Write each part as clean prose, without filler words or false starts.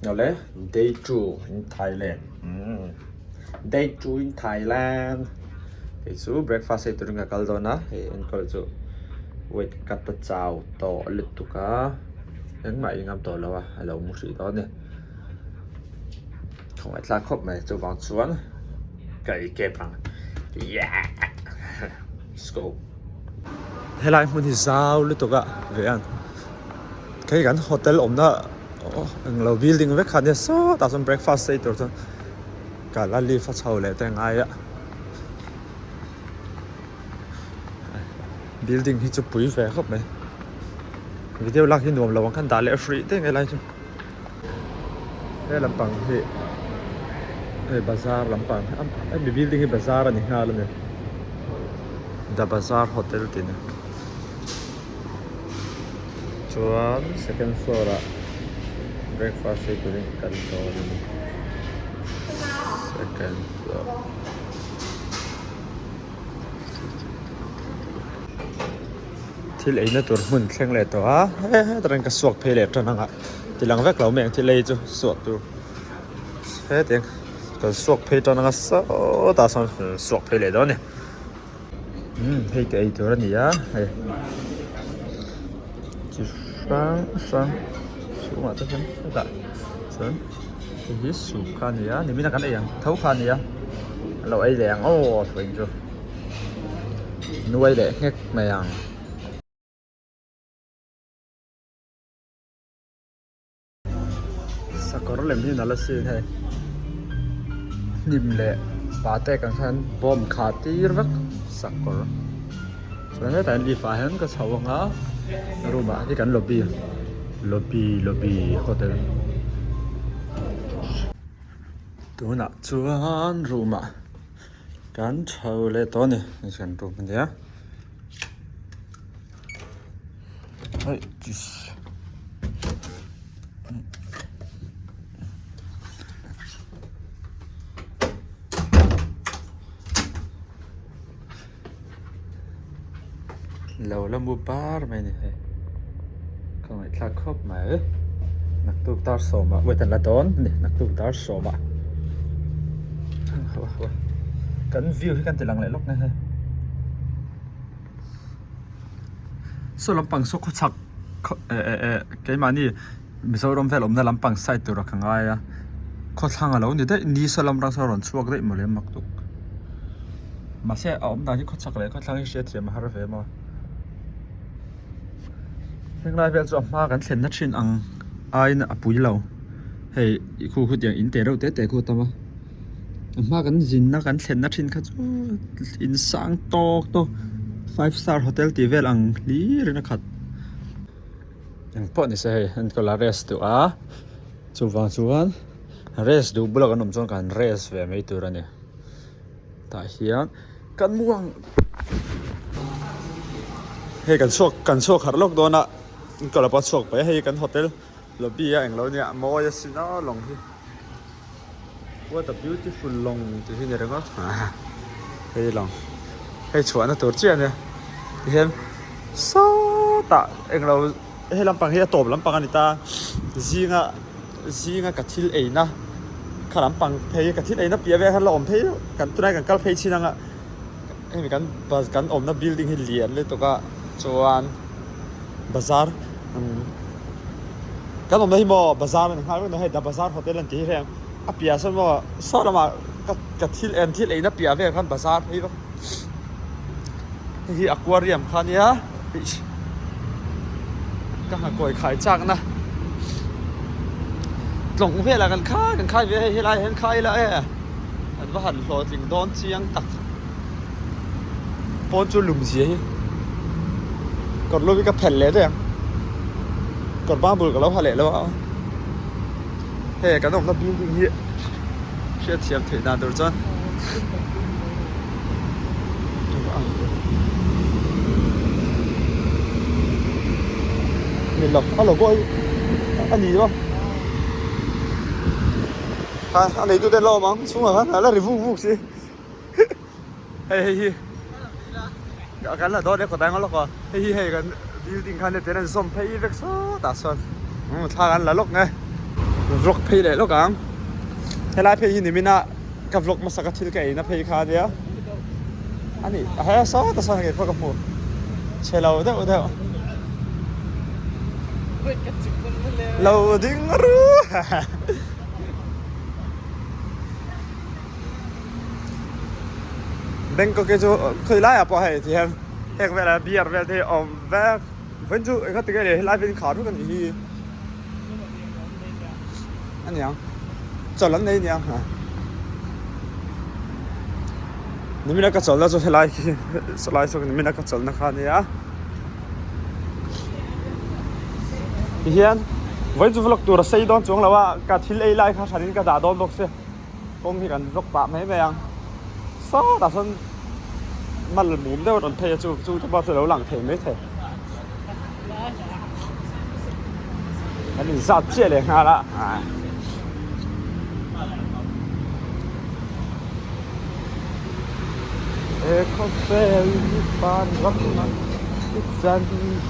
Awle day two in Thailand umm day two in Thailand hei chu breakfast ei turin ka kal dawn a hei enkawl chu weight cut a chau tawh lutuk a engmah i ngam tawh lo a a lo mu hrih dawn a ni khawngaih thlak khawp mai chuvang chuan ka ei kep ang yeah let's go helai hmun hi zau lutuk a ve ang hei kan hotel awmna. Englo building vek kha nia sawtah chuan breakfast ei tur chuan ka la lift a chho leh te ngai a building hi chu pui ve khawp mai video lak hi nuam lo ang khan dah leh hrih daih nge lai chu he lampang hi hei bazar lampang hemi building hi bazar a ni nghal a ni the bazar hotel tih a ni. Chuan second floor ah breakfast ei turin ka kal dawn a ni second floor thil eina tur hmun thleng leh tawh a he hetah hian ka suak phei leh tan ang a ti lang vek lo mai ang thil ei chu suah tur hetiang kan suak phei tan ang a sawtah sawn suak phei leh dawn a ni. Umm hei ka ei tur a ni a hei chi hrang hrang chhungah te hian hetah chuan hei hi soup kha a ni a nimina kan ei ang tho kha a ni a an lo ei leh ang aw vawiin chu nuai leh nghek mai ang. Sakawr lem hi nalh asin hei hnim leh pate kan khan bawm khah tir vek sakawr chuan hetah hian lift ah hian ka chho ang a room ah hi kan lobby lobby lobby hotel tunah chuan room ah kan chho leh tawh a ni hei kan room a nia. Lo la mu bar mai a ni hei ka ngaihthlak khawp mai naktuk dar sawmah wait an la dawn a ni naktuk dar sawmah kan view hi kan ti lang leh lawk nge hei. Saw lampang saw khawchhak eh eh eh keimahni Mizoram vel awmna lampang side tur a ka ngai a khawthlang a lo ni daih ni saw lam rang saw a rawn chhuak daih mawle mak tuk mahse a awm dan hi khawchhak leh khawthlang hi hriatthiam a har ve maw henglai vel chu a hma kan thlenna thin ang aiin a pui lo hei khu khu tiang in te reuh te te khu a tam a. A hma kan zinna kan thlenna thin kha chu in sang tawk tawk five star hotel tih vel ang hlir in a khat engpawh ni se hei enkawl a rest duh a chuvang chuan rest duh bulah kan awm chuan kan rest ve mai tur a ni tah hian kan mu ang hei kan chhuak kan chhuak harh lawk dawn a enkawl a pawh a chhuak paih a hei kan hotel lobby a englo nia mawi asin aw lawng hi. What a beautiful lawng tih hi ni ringawt hei lawng hei chhuahna tur chiah ania tihian sawtah englo hei lampang hi a tawp lampang a ni ta zinga zinga ka thil eina kha lampang phei ka thil eina piah velah khan la awm phei deuh kan tunah kan kal phei chin anga hemi kan bus kan awmna building hi lian lutuk a chuan bazar umm. Kan awmna hi maw bazar a ni nghal vek a hei the bazar hotel an tih hi heng a piah sawn maw saw lamah ka ka thil en thil eina piah vel khan bazar phei vak hei hi aquarium kha ania ka nghakawi khai chakna tlawng velah kan khai kan khai ve a hei helai ah hian khai ila e an va han hlawhtling dawn chiang tak. Pawn chu lum zia hi kawr lu hi ka phelh leh daih ang kawr bang bul ka lo ha leh lo a hei kan awmna building hi hriatthiam theih dan tur chuan ni lo a logo hi a ni lo a a neitu te an la awm ang chhungah khan a la ri vuk vuk si. Hei hei hi kan la dawn e kawt ang lawk a hei hi hei kan building khan hetiang an zawm phei vek sawtah sawn thla kan la lawk nge. Vlog phei leh lawk ang. Helai phei hi nimina ka vlog hmasa ka thil ka eina phei kha ania. Ani he sawta sawn kei pawh ka hmu chhe lo deuh deuh. Lo ding ru. Bangkok hi chu khawi laiah pawh hei ti hian heng velah beer vel te hi a awm vek. Vawiin chu engati nge le helai vein khar vek a nih hi. A niang chawlh an nei aniang ha. Nimina ka chawlhna chu helai khi sawlai saw nimina ka chawlhna kha a nia. Tihian vawiin chu vlog tur a sei dawn chuang lo a ka thil ei lai kha hranin ka dah dawn bawk sia kawng hi kan vlog pah mai mai ang sawtah sawn mal mum deuh a rawn phei a chu chu te pawh chu a lo lang thei maithei. Kan inzat chiah leh nghal a He khawvel hi van ram a i chan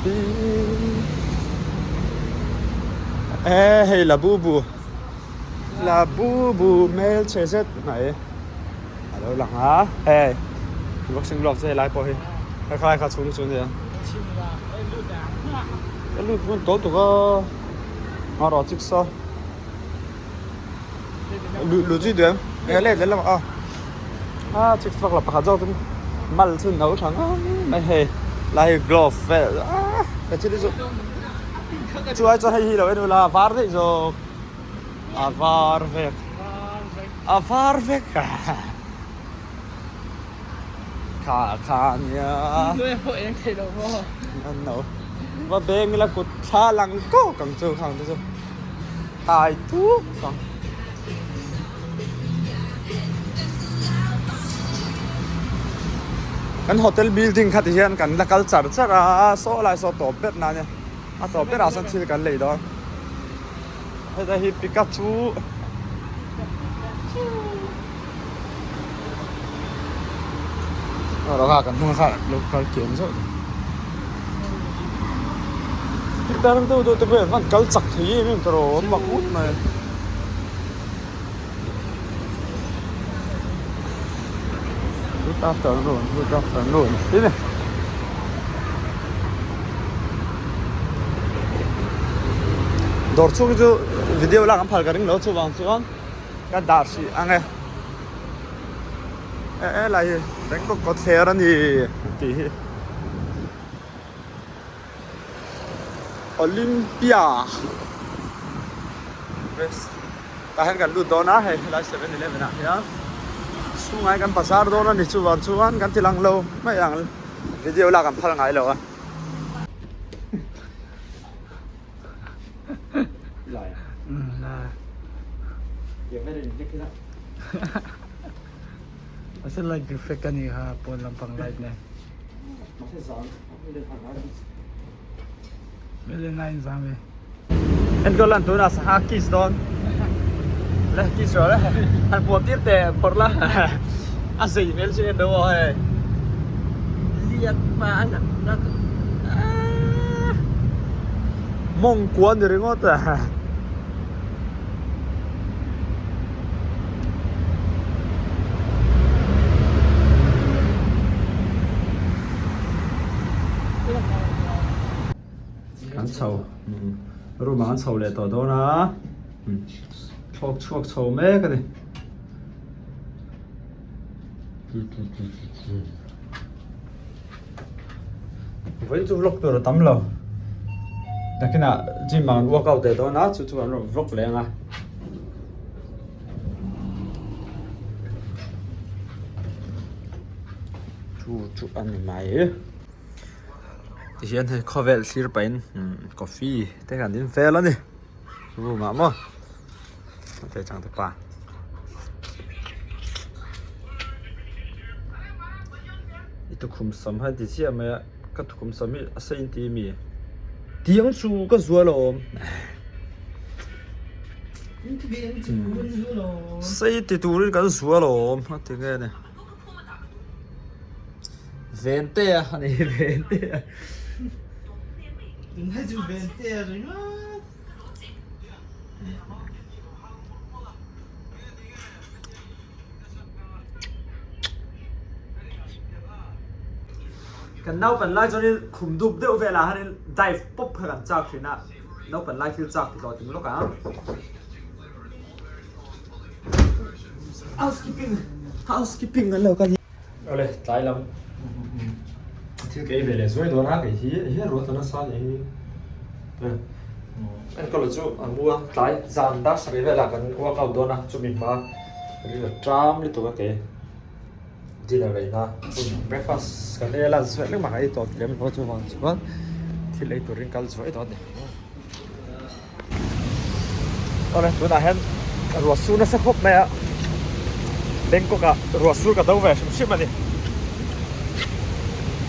tir E hei labubu labubu hmelchhe zet mai a lo lang a hei boxing gloves te helai pawh hi helai kha chhung chu ania ka lut ngun tawh tuk a a rawh chik saw lu lu zui duh em eng a let leh lamah a a chik vak lo pakhat zawk chu mal chu no tha ngang mai hei lai hi glove vel ah ka thil hi chu chu ai chuan hei hi lo en ula a var daih zawk a var vek a var vek kha kha ania no va beng ila kut thla lang kawk ang chu khang te chu tai tuk ang kan hotel building kha ti hian kan la kal char char a saw lai saw tawp ber na ania a tawp berah sawn thil kan lei dawn. Heta hi Pikachu Rawha kan hnung kha lo kal kiam zawk Pitar deuh deuh te pawh hian van kal chak thei em em tawh rawh mak ut mai. Good afternoon, good afternoon. Tine. Dawr chhung chu video lak an phal ka ring lo chuvang chuan ka dah hrih ang e. E e lai hi Bangkok kawtthler a ni tih hi. Olympia West tah hian kan lut dawn a hei helai 7-eleven ah hian chhungah hian kan bazar dawn a ni chuvang chuan kan ti lang lo mai ang video lak an phal ngai lo a. Asa light reflect a ni kha pawn lampang light nen. Enkawl lan tunah sangha kiss dawn le kiss rawh le han puam tir teh phawrh la a zei hmel chu en deuh aw hei lian pa a lang na mawng kua ni ringawt a. Kan chho room ah an chho leh tawh dawn a thlawk chhuak chho mek a ni. Vawiin chu vlog tur a tam lo nakinah gym ah an workout leh dawn a chu chu an rawn vlog leh ang a. Chu chu a ni mai tihian hei khawvel thlir pahin coffee te kan in vel a ni room ah maw hei changtupa. I tukhum sam hi a ti chiah mai a ka tukhum sam hi a sei in ti mi tiang chu ka zual a awm sei ti turin kan zual a awm a ti nge ni vente a ani vente a. Kan naupan lai chuanin khum dup deuh velah hianin dive pawp kha kan chak thin a, naupan lai thil chak ti tawh ting lawk ang. Housekeeping housekeeping an lo kal hi. Awle tlai lam thil ka ei ve leh zuai dawn a kei hi hei ruat a nasa nih hi. Enkawl chu a mu a tlai zan dar sarih velah kan workout dawn a chumi hma ril a ṭam lutuk a kei. Dinner ei na hun breakfast kan ei a lunch vek mah ei tawh lem lo chuvang chuan thil ei turin kal zuai dawn a ni. Awle tunah hian ruah sur nasa khawp mai a Bangkok ah ruah sur ka do ve hrim hrim a ni.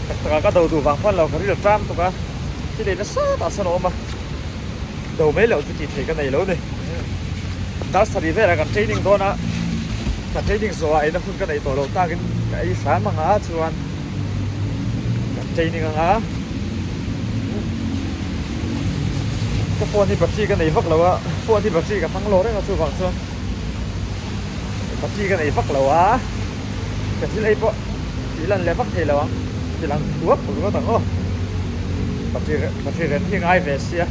Tak takah ka do duh vang pawn lo ka ril a ṭam tuk a thil ei nasa tah sawn a awm a do mai loh chu tih theih ka nei lo a ni. Dar sarih velah kan training dawn a. Ka training zawhah eina hun ka neih tawh loh takin ka ei hram ang a chuan kan training ang a ka phone hi battery ka nei vak lo a phone hi battery ka hmang lo reng a chuvang chuan battery ka nei vak lo a ka thil ei pawh tih lan leh vak thei lo ang ti lang thuap ringawt ang aw battery battery ren hi ngai ve sia.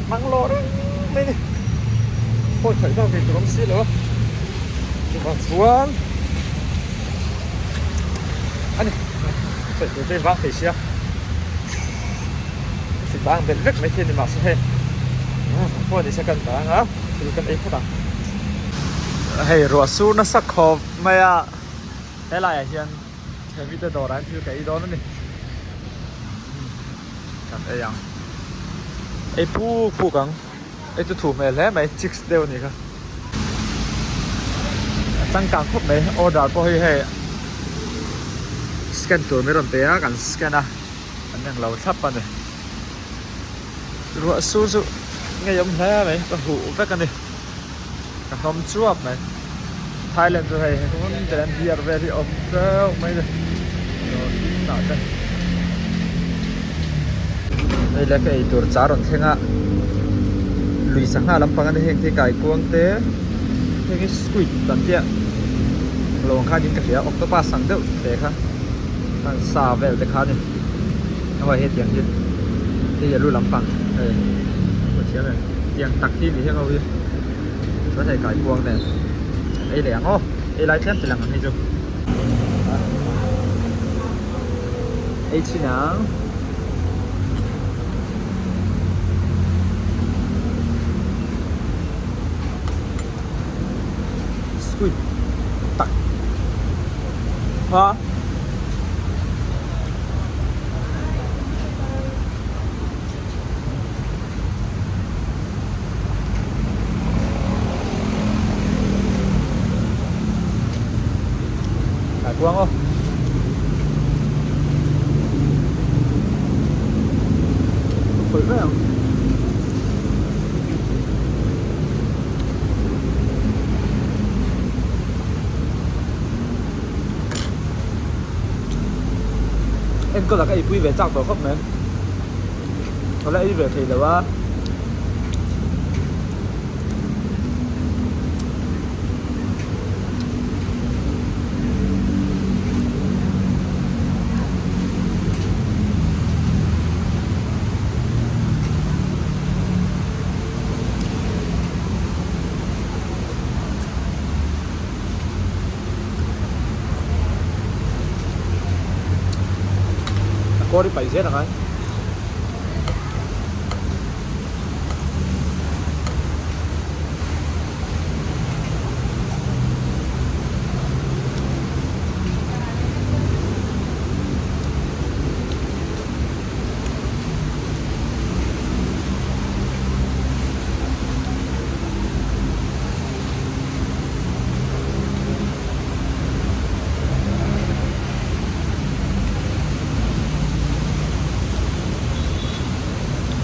Hmang lo reng mai ni. Khawi theih deuh ve tur awm si lo a. Chuvang chuan a ni. Sawi tur te vang thei sia. Hri bang belh vek mai thei a ni mahse hei pawh ni se kan bang a thil kan ei phawt ang. Hei ruah sur nasa khawp mai a helaiah hian heavy te dawrah hian thil ka ei dawn a ni. Kan ei ang. Ei phuk phuk ang. Ei chu thu hmel hle mai chicks deuh a nih kha. A changkang khawp mai order pawh hi hei scan tur min rawn pe a kan scan a an eng lo thlap a ni. Ruah sur chu ngei awm hle mai ka huh vek a ni. Ka hlawm chuap mai. Thailand chu hei hmun te an biar vel hi awm teuh mai a ni. Dawr tin ah te. Hei le ka ei tur char rawn thleng a. Lui sangha lampang a ni heng te kai kuang te. Heng hi squid an tia. Lo ang khan in ka hria octopus ang deuh te kha. Khan sa vel te kha a ni. Hawai hetiang hi hei a lu lampang hei a thiam em tiang tak hi ni hian ho hi chuan hei kaikuang nen an ei leh ang aw ei lai tlem ti lang ang hei chu ei chhin ang. Squid tak ha Kuang aw. Khawih mai ang. Enkawl ah ka eipui ve chak tawh khawp mai ka la ei ve thei lo a. A kawr hi paih zel angai.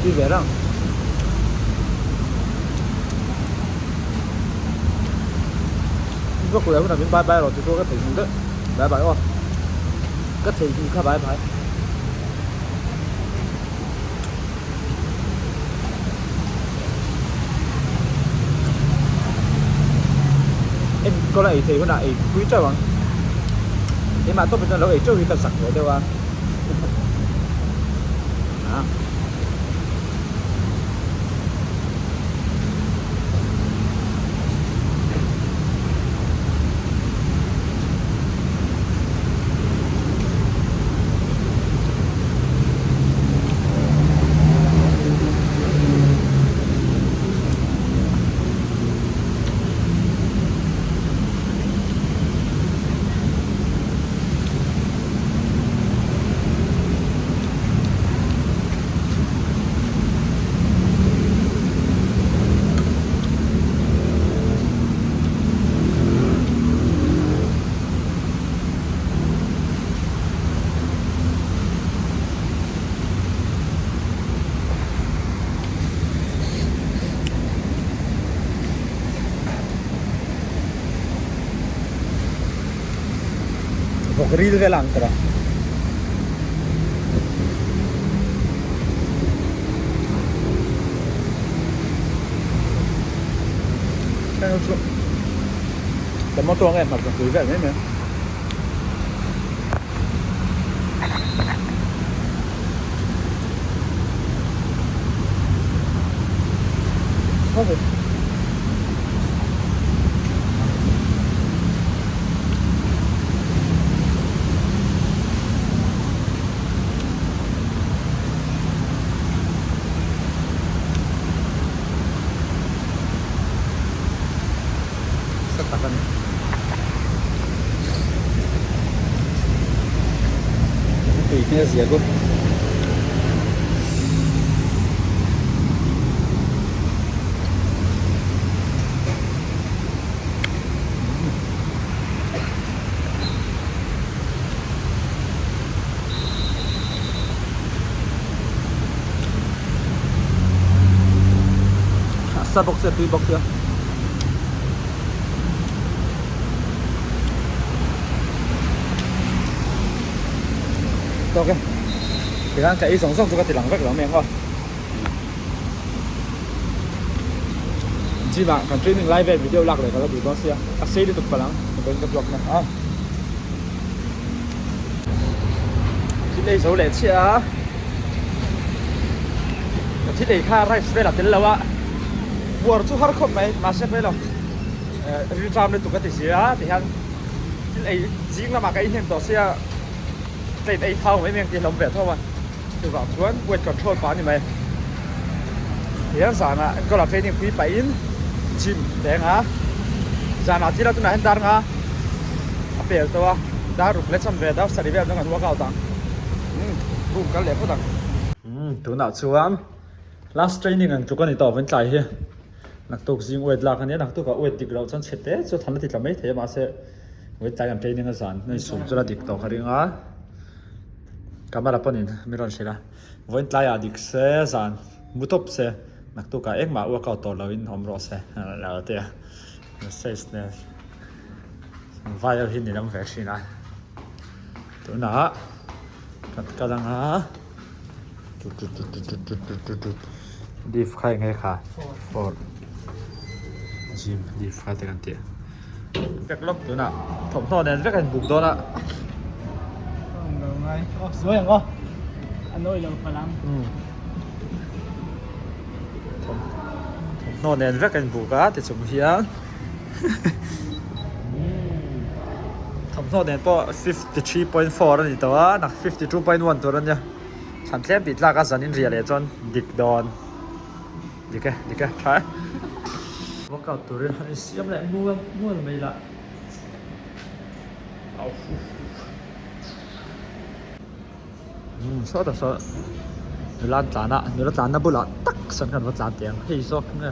Đi về đâu? Có cô giáo nào bye bye rồi thì tôi có thể nhìn đấy. Bye bye không? Có thể nhìn khá bye bye. Enkawl a ei thei hunah ei pui teuh ang. Keimah tawpin chuan lo ei teuh hi ka zak ve deuh a. Vawk ril vel ang tawh a. Tomato ang em hmarcha pui vel mai mai. Sa tak a ni. Tui hmel zia bawk. Sa bawk sia tui bawk sia. Tawk e. Tikhan ka ei zawng zawng chu ka ti lang vek lo mai ang aw. Gym ah kan training lai vel video lak leh ka la duh dawn sia. A sei lutuk palh ang vawiin ka vlog na a. Thil ei zo leh chiah a. Ka thil ei kha rice vel a tel lo a. Buar chu har khawp mai mahse pawilo rilṭam lutuk a ti si a tihian thil ei zing lamah ka ei hnem tawh sia plate ei thau mai mai ang tih a hlawm ve tho a chuvang chuan weight control pah a ni mai tihian zanah enkawl ah training pui pahin gym teng a zanah thil a tunah hian dar nga a pel tawh a dar ruk leh cham ve dar sarih vel chuan kan workout ang room kal leh phawt ang. Tunah chuan. Last training ang tluk a ni tawh vawiin tlai hi naktuk zing weight lak a nia naktuk ah weight dik loh chuan chhe te chu than a ti tla mai thei a mahse weight tlai kan training a zan hei sum chu la dik tawh ka ring a camera pawhin min rawn hrilh a vawiin tlai ah dik se zan mu tawp se naktuk ah engmah workout tawh lo in awm rawh se lo ti a message nen vai ho hi ni lam ve thin a tunah kan kal ang a. Beef kha eng nge kha fork gym beef kha te kan tih vek lawk tunah thawmhnaw nen vek a inbuk dawn a. Zuai ang aw a nawi lo palh ang. Thawmhnaw nen vek a inbuk a tichung hian Thawmhnaw nen pawh 53.4 a ni tawh a, nak 52.1 tur a nia. Thlan tlem tih tlak a zan in riah leh chuan dik dawn. Dik e, dik e, tha e. Workout turin han insiam leh mual mual mai lah. Au hu hu. Umm sawtah saw nula an tlan a, nula tlanna bulah tak sawn khan va tlan teh ang hei zawk nge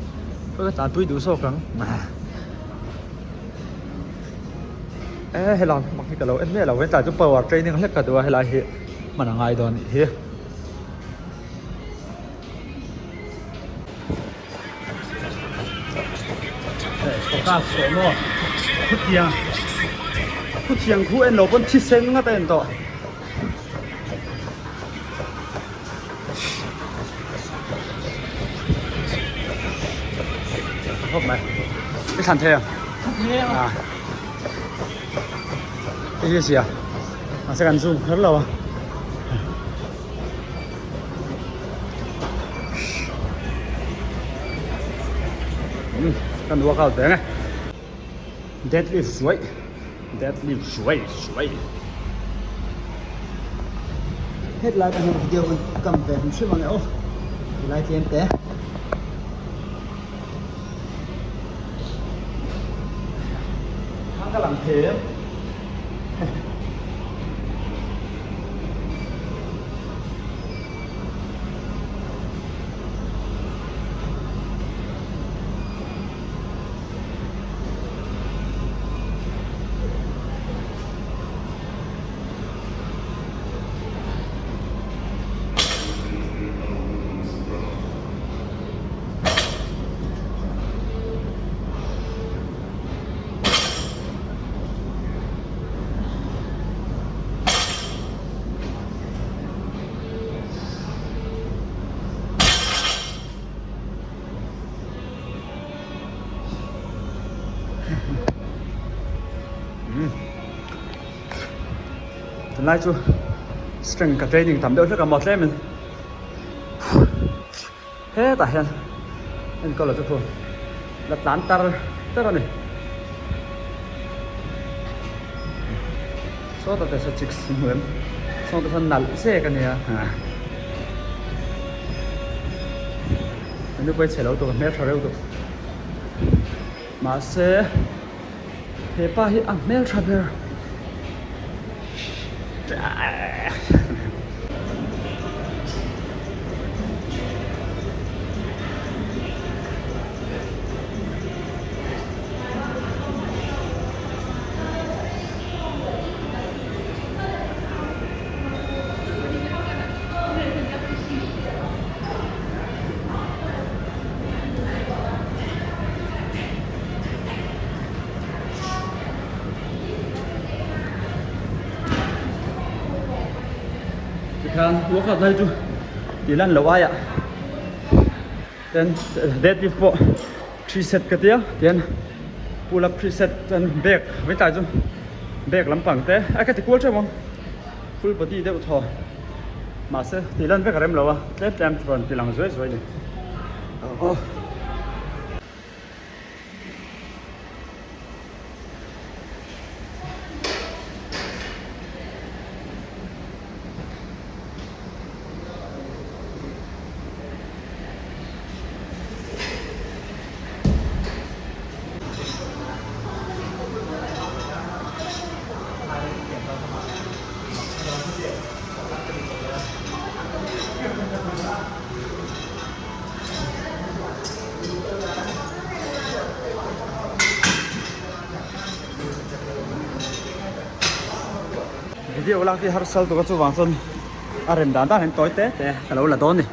ka tlanpui duh zawk ang e helai mak hi ka lo en miah lo hetlai chu power training hlek ka duh a helai hi hman a ngai dawn anih hi. Khutiang khu en lo pawn thisen ngat a en tawh. Khawp mai i thlan thei ang a hei hi a sia mahse kan zoom kher lo a. Umm kan workout ve ang e. Deadlift zuaih deadlift zuai zuai. Hetlai pahnih video kan kam ve hrim hrim ang e aw tilai tlem te. Thang ka lang thei em. Tunlai chu strength ka training tam deuh hlek a maw tlemin hetah hian enkawl a chu thu la tlan tar tar a ni sawtah te saw chicks hmu em sawtah sawn nalh zek a nia. Nupui chhe lo tur hmeltha reuh duh mahse hepa hi a hmeltha ber. Tikhan workout lai chu tih lan loh aiah ten deadlift pawh three set ka tia tian pull up three set chuan bag veitlai chu bag lampang te a ka ti kual teuh ang. Full body deuh thaw mahse tih lan vek a rem lo a tlem tlem rawn ti lang zuai zuai a ni. Video lak hi harsal tuk a chuvang chuan a rem dan dan hian tawi te te ka lo la dawn a ni.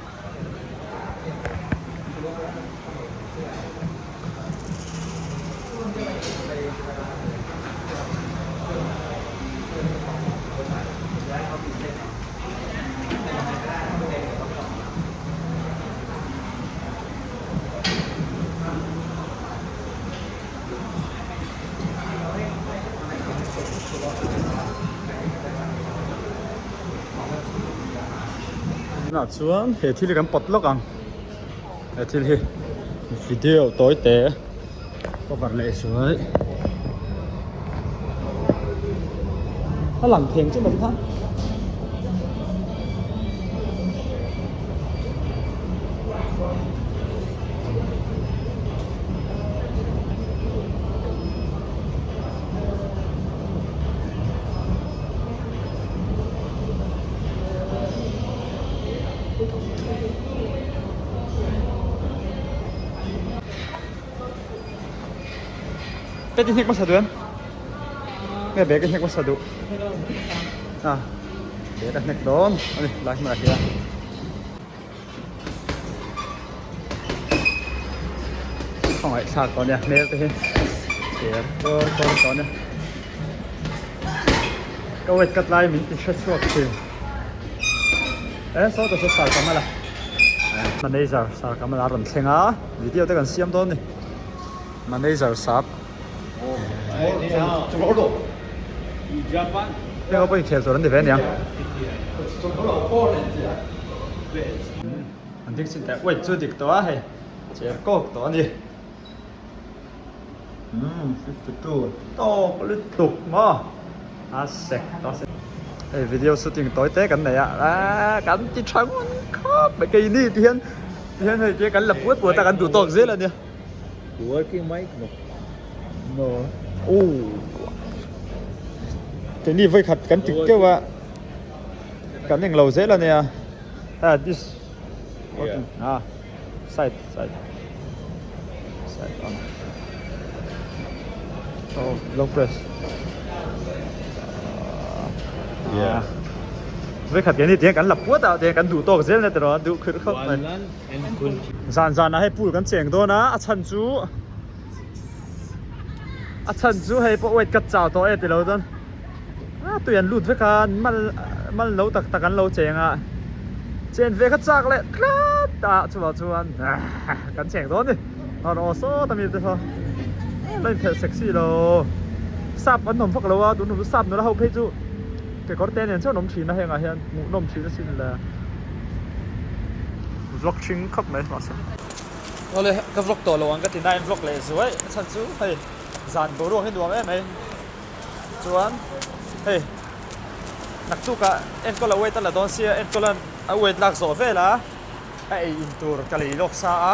Tunah chuan he thil hi kan pawt lawk ang. He thil hi video tawi te cover leh suai a lang theng chu mai kha. Cái tin hmasa duh em? Nge bag i hnek hmasa duh? A bag a hnek dawn a ni lai hmunah hian. Khawngaih thlak tawh nia hmel te hi cher kawr kawr tawh nia. Ka weight cut lai min ti hre chhuak thin. E saw ta saw sar Kamala manager sar Kamala a rawn thleng a video te kan siam dawn a ni manager sap heng ho pawh inkhel tur an ni ve aniang an dik chin teh weight chu dik tawh a hei cher kawk tawh a ni. Umm 52 tawk lutuk maw a sek ta se. Hei video shooting tawi te kan nei a aaa kan ti tha ngun khawp mai keini ti hian ti hian hei tia kan la puat puat a kan duh tawk zel a nia. Working mic no. No. Ooh. Keini vawi khat kan ti keuh a kan englo zel a nia. Ah this working ah side side side on. Oh long press. Yeah. Vawi khat keini tiang kan la puat a tiang kan duh tawk zel na tiraw duh khirh khawp mai. Zan zanah hei pool kan cheng dawn a, a chhan chu a chhan chu hei pawh weight ka chau tawh e tilo chuan a tui an lut vek a mal mal no tak tak an lo cheng a chen ve kha chak leh tlat a chuvang chuan kan cheng dawn a ni rawn aw sawt a mi te saw la inphelh sexy lo sap an awm vak lo a tun sap nula ho phei chu kekawr te nen chuan an awm thin a hengah hian hmuhnawm thin asin le. Vlog thing khawp mai mahse. Awle ka vlog tawh lo ang ka ti nain vlog leh zuai a chhan chu hei zan boruak hi nuam em mai chuan hei naktukah enkawl a weight a la dawn sia enkawl a weight lak zawh vel a a ei in tur ka lei lawk sa a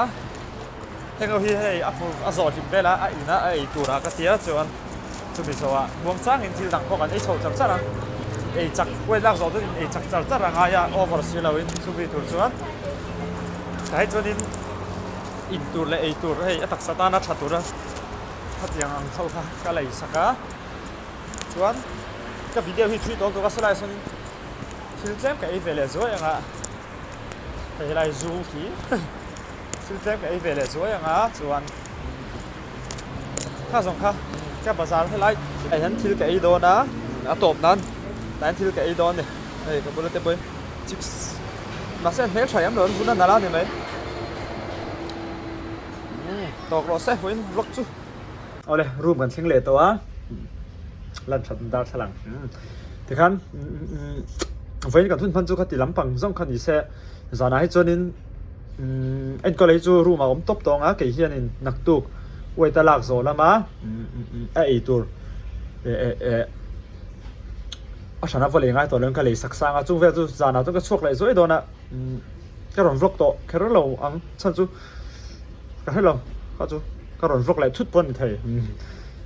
heng ho hi hei a hmu a zawh hlim vel a a in a a ei tur ah ka tia chuan chumi zawh ah muang changin thil dang pawh kan ei chho char char ang ei chak weight lak zawh chuan in ei chak char char a ngai a over si lo in chumi tur chuan tah hi chuan in in tur leh ei tur hei a taksa tana tha tur a khatiang ang chho kha ka lei sak a chuan ka video hi thui tawk tawk a sawlai sawn in thil tlem ka ei ve leh zuai ang a hei helai zu hi thil tlem ka ei ve leh zuai ang a chuan kha zawng kha ka bazar helai ah hian thil ka ei dawn a a tawp nan tah hian thil ka ei dawn a ni hei ka bula te pawhin chips mahse an hmeltha em lo an vun a nalh a ni mai tawk rawh se vawiin vlog chu. Awle room kan thleng leh tawh a lan that darthlalang tikhan vawiin kan hun hman chu khati lampang zawng kha ni se zanah hi chuanin enkawl hi chu room ah a awm tawp tawh ang a kei hianin naktuk weight a lak zawh lama a ei tur a hran a va lei ngai tawh lo in ka lei sak sang a chung vel chu zanah chuan ka chhuak leh zuai dawn a ka rawn vlog tawh kher lo ang chhan chu. Ka hre lo kha chu ka rawn vlog leh thut pawh a ni thei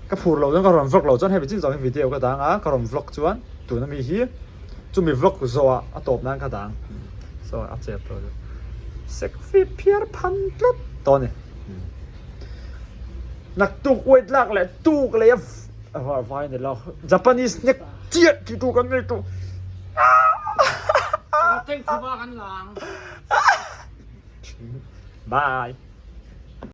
ka phur loh chuan ka rawn vlog loh chuan hemi chin zawng hi video ka dang a ka rawn vlog chuan tuna mi hi chumi vlog zawhah a tawp nan ka dang so a chet tawh chu sek fip phiar phan tlat tawh a ni naktuk weight lak leh tuk leh a vai ni lo Japanese snack chiah ti tu kan nei tawh. Bye.